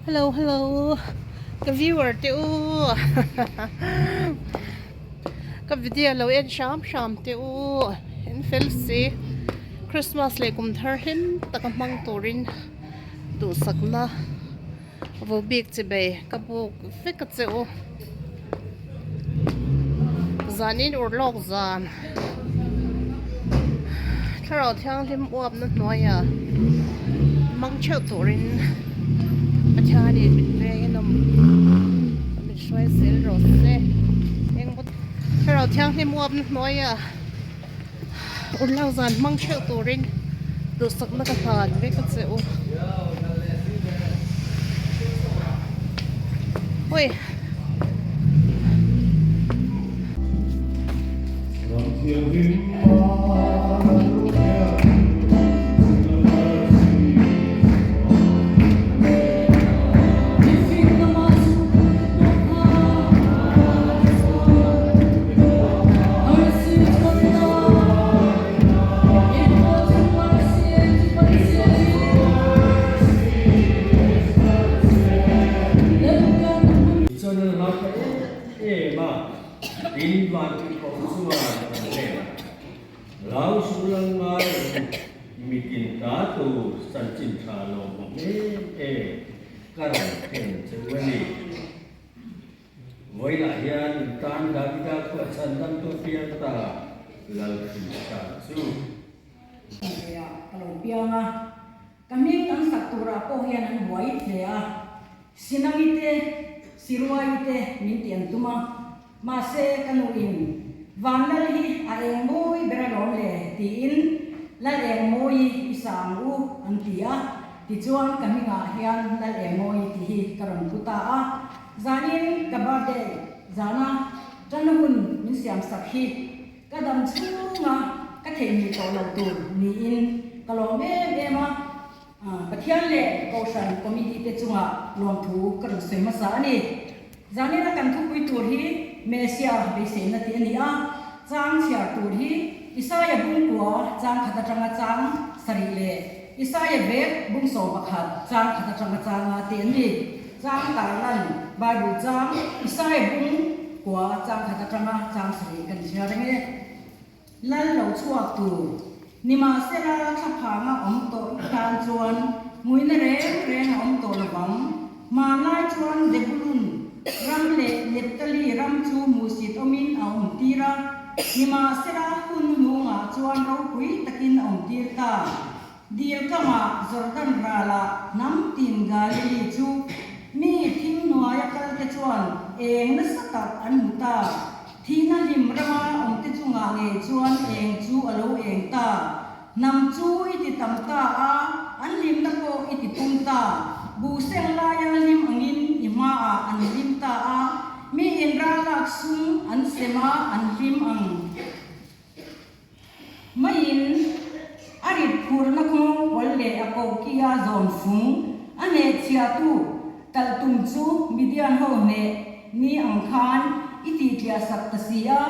Hello hello ka viewer te u ka video lo en hram hram te u in fel si Christmas leh kum thar hlim taka hmang turin duhsakna vo bik chi bei ka buk vek a che u zanin ur lawk zan thlarau thianghlim uapna hnuaiah mang theuh turin Pathianin min veng in awm min hruai zel rawh se engmaw thlarau thianghlim uapna hnuaiah ur lawk zan hmang theuh turin duhsakna ka hlan vek a che u hawi. Chuan an hlau ta em em a, tin vantirhkoh chuan an hnenah, Hlau suh lal ngai rawh u, mitin ta tur chanchin tha lawmawm em em ka rawn thlen che u a ni. Vawiinah hian in tan Davida khuah chhan damtu piang ta Lal Krista chu. Hlea ka lo piang a, ka hming an sak turah pawh hian an buai hle a, Sinangi te, Siruai te min ti an tum a, mahse ka nuin Vanlal hi a eng mawi ber alawm le tiin Lal eng mawi i sa ang u an ti a, tichuan ka hmingah hian Lal eng mawi tih hi ka rawn pu ta a. Zanin ka birthday zana tan hun min siam sak hi ka dam chhunga ka theihnghilh tawh lo tur niin ka lawm em em a, Pathian leh Kohhran Committee te chunga lawmthu ka rawn sawi hmasa a ni. Zanina kan thupui tur hi Messia beiseina tih a ni a, chang chhiar tur hi Isaia bungkua chang khat atanga chang sarih leh Isaia vek bung 11 chang khat atanga changa tih an ni. Chang tarlan Bible chang Isaia bung kua chang khat atanga chang sarih kan chhiar ang e. Lal lo chhuak tur nimahsela thlaphanga awm tawh tan chuan nguina reng reng a awm tawh lovang. Hmanlai chuan Zebulun ram leh Nephtali ram chu hmuhsit awmin a awm tir a, nimahsela hun hnungah chuan ropui takin a awm tir ta. Dil kamah Jordan ralah hnam tin Galili chu mi thim hnuaia kalte chuan eng nasa tak an hmu ta. Thihna hlim rama awmte chungah ngei chuan eng chu a lo eng ta. Hnam chu i ti tam ta a, an hlimna pawh i ti pung ta. Buh seng laia hlim angin i hmaah an hlim ta a, mi inralak sum an sem a, an hlim ang. Maiin a rit phurna kawng kawl leh a kokia zawn fung a hnehchhiahtu talh tum chu Midian ho hneh ni ang khan i tih tliah sak ta si a,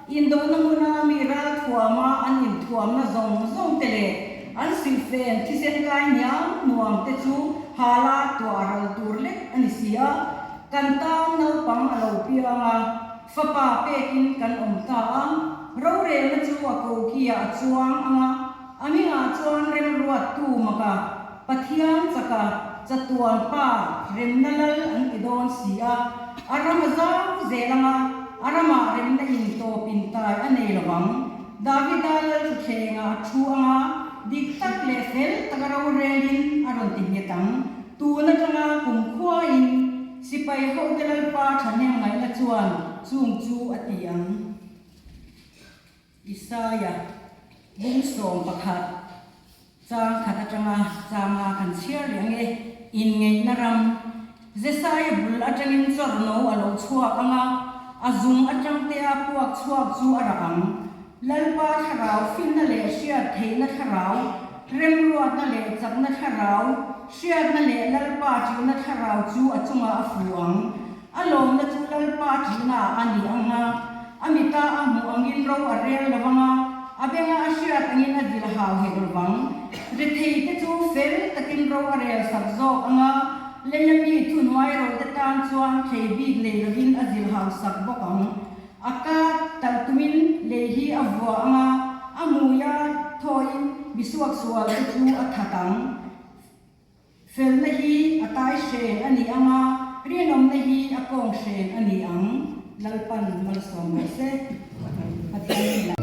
indona hmuna mi ral thuama an inthuamna zawng zawng te leh an silhfen thisen kai hniam hnuam te chu hala tuah ral tur lek a ni si a, kan tan naupang a lo piang a. Fapa pekin kan awm ta a, rorelna chu a kokiah a chuang ang a, a hmingah chuan remruattu maka Pathian chaka chatuan pa remna lal an ti dawn si a, a ram a zau zel ang a, a ramah remna in tawp in tai a nei lo ang. Davida lal thutthlengah a thu ang a, dik tak leh fel taka rorelin a rawn ti nghet ang. Tun atanga kumkhuain Sipai hote Lalpa thahnem ngaihna chuan chung chu a ti ang. Isaia bung 11 chang khat atanga changa kan chhiar leh ang e, Inngeihna ram Jesaia bul atangin chawrno a lo chhuak ang a, a zung atang tea puak chhuak chu a rah ang. Lalpa thlarau finna leh hriat theihna thlarau, remruatna leh chakna thlarau, hriatna leh Lalpa ṭihna thlarau chu a chungah a fu ang. A lawmna chu Lalpa ṭihnaah a ni ang a, a mita a hmuh angin ro a rel lo ang a, a benga a hriat angin a dil hau hek lo vang. Retheite chu fel takin ro a rel sak zawk ang a. leia mi thuhnuai rawlte tan chuan thlei bik nei lovin a zil hausak bawk ang. A ka talh tumin lei hi a vua ang a, a hmuia thawiin misuaksual te chu a that ang. Felna hi a tai hren a ni ang a, rinawmna hi a kawng hren a ni ang. Lalpan malsawm rawh se. Pathian hnenah.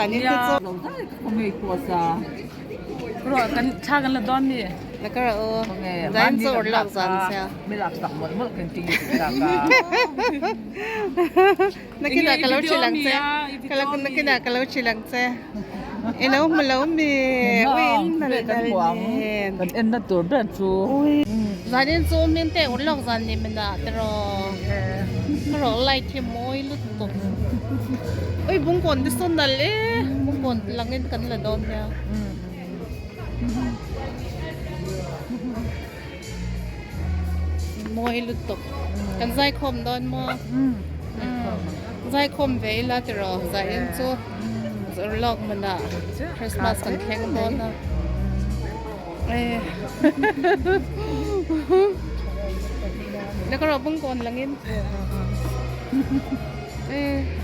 Zanin te chu. Lo zai ka kawng ngei pawh sa. Ro kan thla kan la dawn mi. La ka ra u. Zain chu ur lak zan sia. Mi lak sak mawlh mawlh kan ti tak a. Nakinah ka lo hrilh ang che. Ka lo nakinah ka lo hrilh ang che. I lo hmu lo mi. Ui in nal nal nen. Kan en na tur ber chu. Ui. Zanin chu min te ur lawk zan ni min ah tiraw. Ka rawh light hi mawi lutuk. Ui bungkawn te saw nalh e. Bungkawn langin kan la dawn nia. Mawi lutuk. Kan zaikhawm dawn maw? Zaikhawm ve ila tiraw zain chu zawrh lawk hmunah Christmas kan thleng dawn a. La ka rawh bungkawn langin.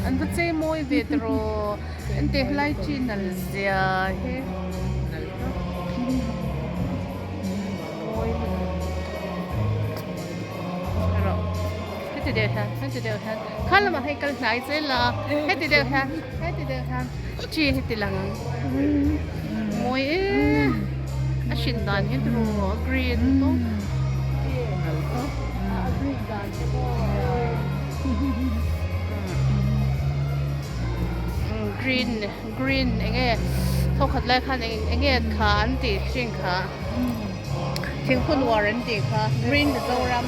An va chei mawi ve tiraw ente helai chi nal zia hi. Heti deuh hian heti deuh hian kha lamah hei kal hnai zel a heti deuh hian heti deuh hian chi hi ti lang ang mawi em a hrin dan hi tiraw a green tawp a green dan te pawh green green eng nge thawkhat lai khan eng eng nge kha an tih thin kha thingphun uar an tih kha green Mizoram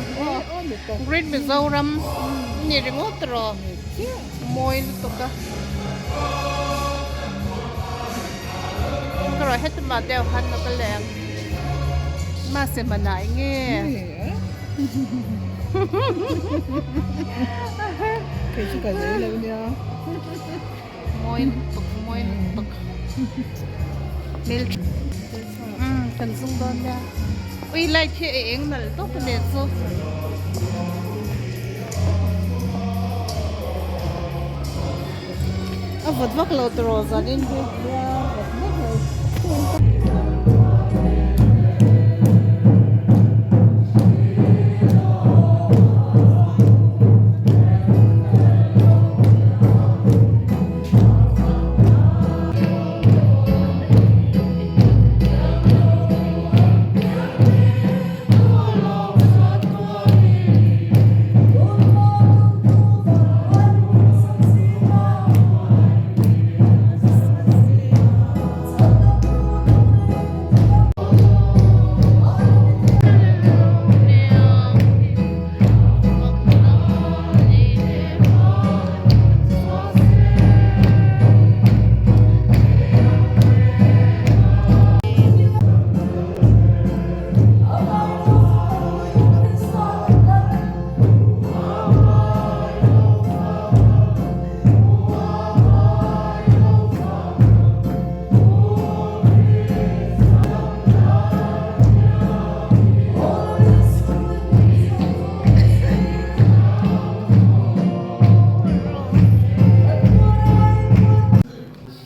green Mizoram ni ringawt rawh mawi lutuk a ka rawh heti mah deuh khan ka leh ang mahse hmanah eng nge Kei chu ka zei lo nia. Mawi lutuk mawi lutuk hmel umm kan zung dawn nia ui light hi a eng nalh tawp a ni chu. A vawt vak lo tiraw zanin hi.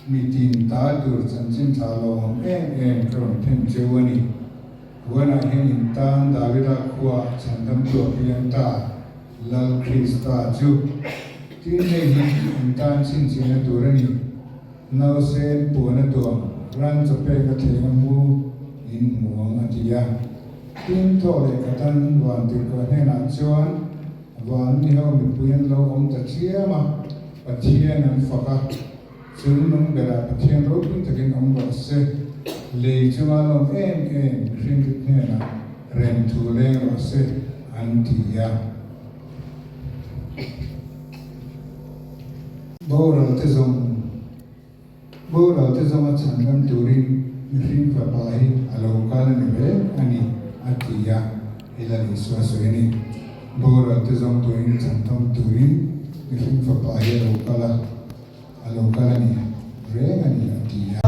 Mitin ta tur chanchin tha lo awm em em ka rawn then cheu a ni. Huanah hian in tan Davida khua chhandam tuah piang ta Lal Krista chu. Tin hei hi in tan chhinchhiahna tur a ni. Nausen puan a tuam, ran chaw pek a thleng a mu in hmu ang a ti a. Tin thaw leh khatan van tirhkoh hnenah chuan van ni ho mipui an lo awm ta chiam a, Pathian an fak a, chung nung berah Pathian ropui takin awm rawh se, lei chunga lawm em em mihringte hnenah rem thu leng rawh se an ti a. Boral te zawng Boral te zawnga chhan lam turin mihring fapa hi a lo kal a ni reng a ni, a ti a, Hela Isua sawi a ni. Boral te zawng turin chhan tham turin mihring fapa hi a lo kal a, a lo kal a ni reng a ni, a ti a.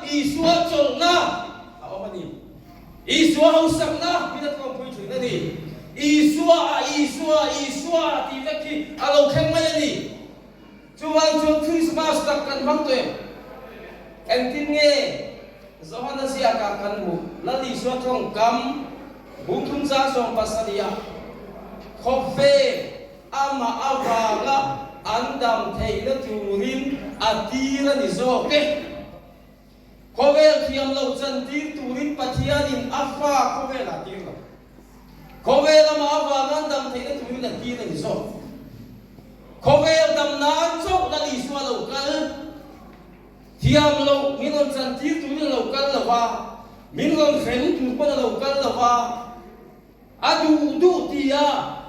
Isua chawlhna a awm a ni. Isua hausakna min a tlawmpui thin a ni. Isua a Isua Isua a tih vek hi a lo thleng mai a ni. Chuvang chuan Krismas tak kan hmang tawh em? Engtin nge Johana ziakah kan hmuh Lal Isua tawngkam bungthum zang 70 ah khawvel amah avanga an dam theihna turin a tir a ni zawk e. Khawvel thiam lo chantir turin Pathianin a fa khawvelah tir lo. Khawvel amah avanga an dam theihna turin a tir a ni zawk. Khawvel dam nan chauh Lal Isua lo kal. Thiam lo min rawn chantir turin a lo kal lo va, min rawn hrem tur pawn a lo kal lo va. A duh duh ti a,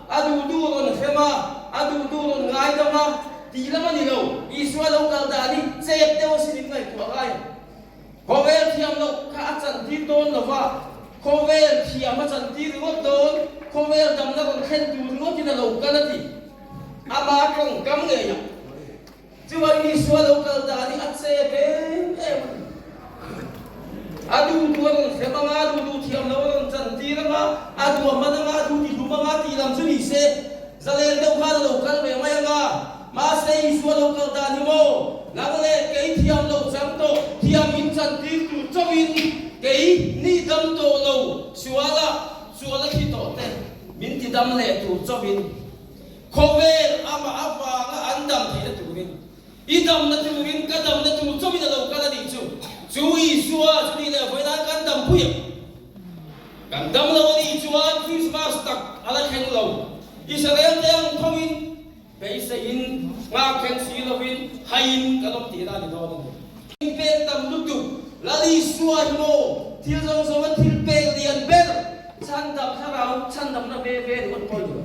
a duh duh rawn hrem a, a duh duh rawn ngaidam a tih lam a ni lo. Isua lo kal dan hi chep deuh asin in ngaihtuah ngai ang. Khawvel thiam loh kha a chantir dawn lo va, khawvel thiam a chantir ringawt dawn, khawvel damna rawn thlen tur ringawtin a lo kal a ti. Ama tawngkam ngei ah. Chuan Isua lo kal dan hi a chep em em a ni. A duh duh a rawn hrem anga, a duh duh thiam lo a rawn chantir anga, a duh a hman anga, a duh ti hlum anga tih lam chu ni se, zalen deuh khan a lo kal ve mai anga. Mahse Isua lo kal dan hi maw, nang leh kei thiam lo chang tawh, thiam in chantir tur chauhin kei ni dam tawh lo, suala suala thi tawh te min ti dam leh tur chauhin. Khawvel amah avanga an dam theihna turin, i damna turin, ka damna tur chauhin a lo kal a nih chu. Chu Isua chu nih leh vawiin kan dam pui ang. Kan dam lo a nih chuan Krismas tak a la thleng lo. Israel te ang thoin, beiseiin, nghak thleng si lovin, haiin kan awm tihna a ni dawn a ni. Thilpek tam lutuk, Lal Isua hi maw thil zawng zawnga thilpek lian ber, chhandam thlarau chhandamna ve ve ringawt pawh a ni lo.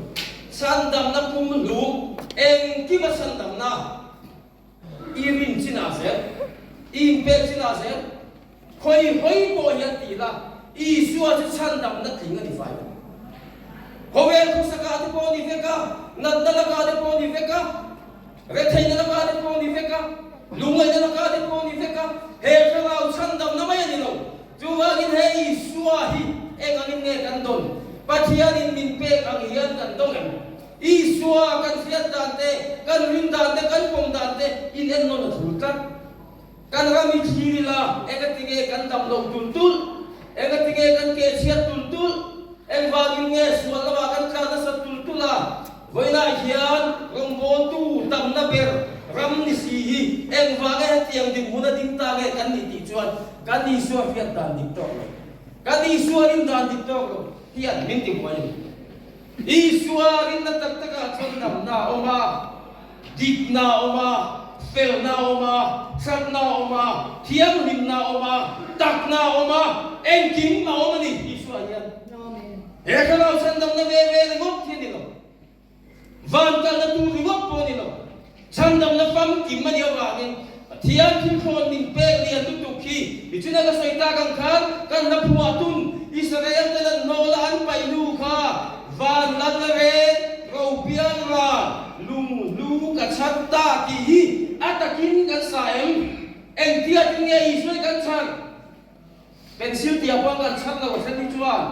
Chhandamna pum hlum, engkima chhandamna i rin chinah zel, i inpek chinah zel, khawi hawi pawh hian ti ila, Isua chu chhandamna tling a ni fai lo. Khawvel khawsakah te pawh a ni vek a, natna lakah te pawh a ni vek a, Retheihna lakah te pawh a ni vek a, lungngaihna lakah te pawh a ni vek a, he thlarau chhandamna mai a ni lo. Chuvangin he Isua hi eng angin nge kan dawn? Pathianin min pek ang hian kan dawng em? Isua kan hriat dan te, kan rin dan te, kan pawm dan te inennawn a thul tlat. Kan ram hi thlir ila, engatinge kan dam loh tul tulh? Engatinge kan ke chhiat tul tulh? Engvangin nge sual lamah kan tla nasat tul tulh a? Vawiinah hian rawngbawltu tamna ber ram ni si hi engvange hetiang dinhmun a ding ta nge kan nih tih chuan kan Isua hriat dan dik tawk lo, kan Isua rin dan dik tawk lo hian min ti buai a ni. Isua rinna tak takah chuan damna a awm a, dikna a awm a, felna a awm a, hratna a awm a, thianghlimna a awm a, takna a awm a, engkim a awm a ni Isua hian. He thlarau chhandamna ve ve ringawt hi a ni lo. Van kalna tur ringawt pawh a ni lo. Chhandamna famkim a nih avangin Pathian thilthlawn min pek lian lutuk hi michina ka sawi tak ang khan kan hla phuah tun Israel ten an hnawla an paih hnu kha van lal reng ropiang ral lunghlu ka chhan ta tih hi a takin kan sa em? Engtia tin nge Isua hi kan chhan? Pencil tia pawh kan chhan lo a then hi chuan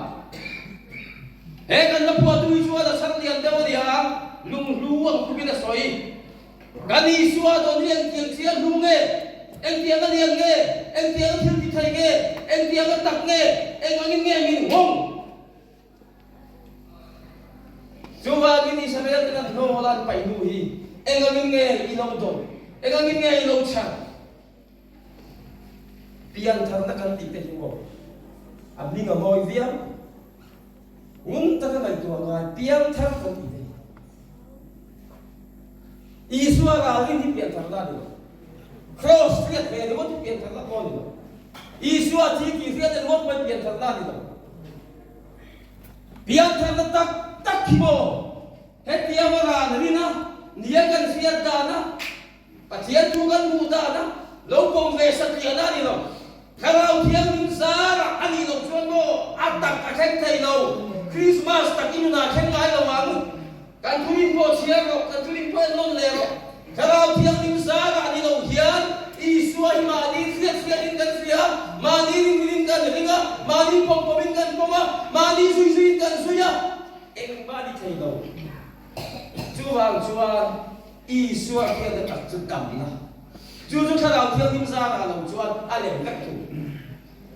he kan la phuahtu hi chuan a chhan lian deuh a ni ang, lunghlu ang tluk in a sawi. Kan Isua dawn hi engtiang chiah hlu nge? Engtiang a lian nge? Engtiang a thil ti thei nge? Engtiang a tak nge? Eng angin nge min nghawng? Chuvangin Israel ten an hlawh an paih hnu hi eng angin nge i lo dawn? Eng angin nge i lo chhan? Piantharna kan tih te hi maw a hming a mawi viau. Ngun taka ngaihtuah ngai piangthar kan tih te hi. Isua ralrin hi piantharna a ni lo. Kraws hriat ve ringawt hi piantharna pawh a ni lo. Isua thi tih hriat ringawt pawh hi piantharna a ni lo. Piantharna tak tak hi maw hetianga ralrin a nia kan hriat dan a, Pathian thu kan hmuh dan a, lo pawm ve satliahna a ni lo. Thlarau Thianghlim zarah a nih loh chuan maw a tak a thleng thei lo. Krismas tak i nunah thleng ngai lo ang. Kan thurin pawh chhiar rawh, kan thurin pawh en nawn leh rawh. Thlarau Thianghlim zarah a ni loh hian Isua hi mahni hriat hriatin kan hria a, mahni ringrin kan ring a, mahni pawm pawmin kan pawm a, mahni zui zuiin kan zui a, engmah ni thei lo. Chuvang chuan Isua hriatna tak chu damna. Chu chu Thlarau Thianghlim zarah lo chuan a lem vek thung.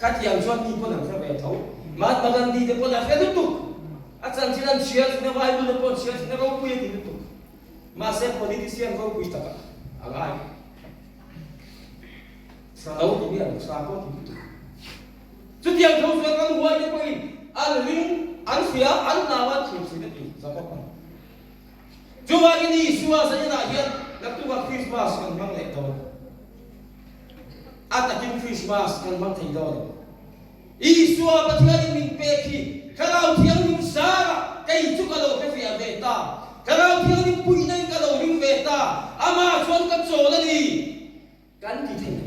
Khatiang chuan mi pawn an hre ve tho. Mahatma Gandhi te pawn a hre lutuk. A chanchin an chhiar thin a, Bible te pawh an chhiar thin a, ropui a ti lutuk. Mahse politician ropui tak a ngai. Sa lo ti miah lo, sa pawh ti lutuk. Chutiang tho chuan ramhuai te pawhin an ring, an hria, an hlau a, an thlir thin a ti Jakob a. Chuvangin Isua zaninah hian naktukah Krismas kan hmang leh dawn. A takin Krismas kan hmang thei dawn em? Isua Pathianin min pek hi Thlarau Thianghlim zarah kei chu ka lo hre fiah ve ta. Thlarau Thianghlim puihna in ka lo ring ve ta. Amah chuan ka chawl a ni. Kan ti thei lo.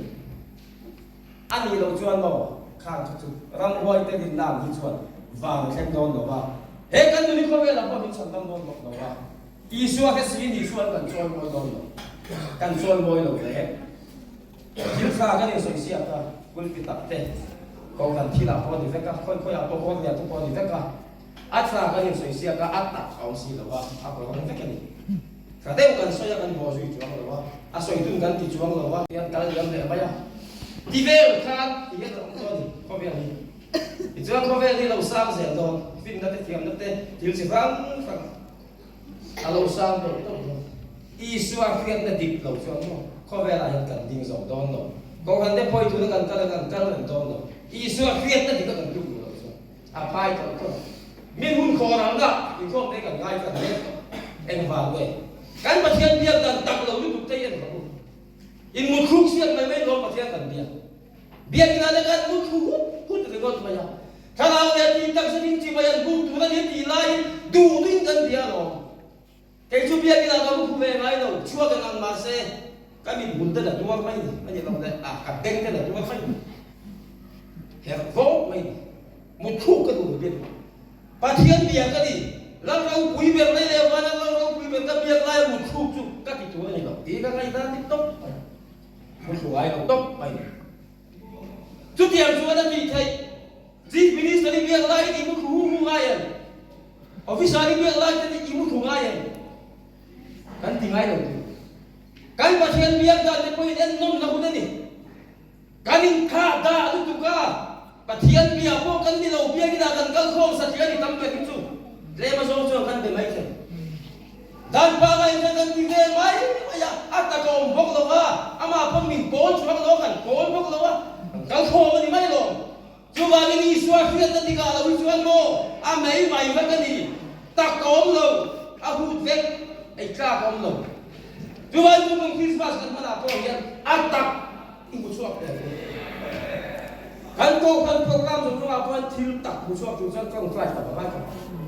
A nih loh chuan maw khang kha chu ramhuai te rinna ang hi chuan van a thleng dawn lo va, he kan nuni khawvelah pawh min chhan dam dawn bawk lo va, Isua kha siin Isua'n kan chawi mawi dawn lo, kan chawi mawi lo hle. Thil tha kan insawi siak a, pulpit ah te, kohhran thil ah pawh a ni vek a, khawi khawi ah pawh kawr lian te pawh a ni vek a, a tha kan insawi siak a, a tak a awm si lo va, a kawr vek a ni. Tha deuh kan sawi a, kan bawh zui chuang lo a, a sawi dun kan ti chuang lo a. Hian kal liam leh mai a, ti vel khan ti hian a awm dawn a ni khawvel hi. Tichuan khawvel hi lo sang zel dawn, finna te thiamna te thil chi hrang hrang a lo sang deuh deuh dawn. Isua hriatna dik lo chuan maw khawvelah hian kan ding zo dawn lo, Kohhran te pawh hi tuna kan kal ang kan kal reng dawn lo, Isua hriatna dik a kan tluk duh lo chuan. A phai tawh tawh. Min hun khawr ang a, inkhawm te kan ngai tlat mek tawh. Engvang nge? Kan Pathian biak dan tak lo lutuk te hi en rawh u. In muthluk siak mai mai lawm Pathian kan biak. Biakina te kan mutthlu hut hut ringawt mai a. Thlarau leh tih takzet in chibai an buk tur a ni tih laiin duh duhin kan bia alawm. Kei chu biakinah ka mutthlu ve ngai lo, chhuak eng ang mahse ka mit hmun ten a tuar mai ni, a ni lo le, a ka beng ten a tuar mai ni, herh vawk mai ni, mutthluk ka duh biak lo. Pathian bia ka ni, Lal ropui ber mai leh vana Lal ropui ber ka biak laia mutthluk chu ka ti tur a ni lo tih ka ngaihdan dik tawp mai, muthlu ngai lo tawp mai ni. Chutiang chuan a tih theih, Chief Minister i biak laiin i muthlu hu hu ngai em? Officer i biak lai ten i muthlu ngai em? Kan ti ngai lo tur. Kan Pathian biak dan te pawhin ennawmna hun a ni. Kan inthlah dah lutuk a, Pathian bia pawh kan ni lo, biakinah kan kal khawm satliah a ni tam ber hi chu. Tlem azawng chuan kan be mai thei. Dan pangai kha kan ti ve mai mai a, a tak a awm bawk lo va, amah pawn min pawl chuang lo a, kan pawl bawk lo a, kan kal khawm a ni mai lo. Chuvangin Isua hriatna tikah lo hi chuan maw a mei mai vek a ni, tak a awm lo, a hut vek, ei tlak a awm lo. Chuvangin tupum Krismas kan hmanah pawh hian a tak i hmu chhuak hle ang u. Kan kohhran program zawng zawngah pawh hian thil tak hmu chhuak tur chuan tawngtai tam a ngai khawp ang.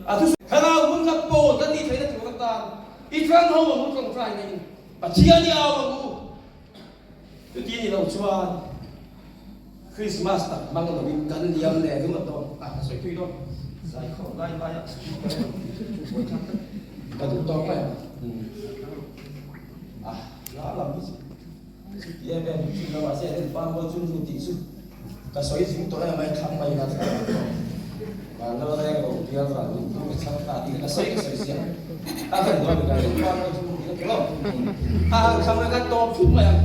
A thu Thlarau hun kha pawl kan nih theihna tur atan i tlang ho ang u tawngtai neiin Pathian i au ang u. Chuti ni lo chuan Christmas tak hmang loin kan liam leh ringawt dawn a, ka sawi thui dawn. Zaikhawm lai laia speaker a rawn tih thut chu buai thlak tak ka duh tawk mai ang. A la lam hi chu chuti em em chu lo mahse an en pang mawi chu nu tih chu Ka sawi zing tawh em mai thlang mai ila thlang ang tawh. Vanlo reng ro bial ral in tu ka chhang ta tih ka sawi ka sawi ziah. A kan dawn ka ring pa mai chu ila ti lo. A han thlang a kan tawp thut mai ang.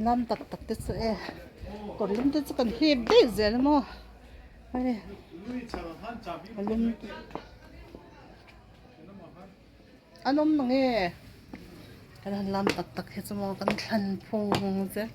lam tak tak te chu e kawr lum te chu kan hlip daih zel maw hei a lum an awm nange kan han lam tak tak hi chu maw kan thlan phung zel.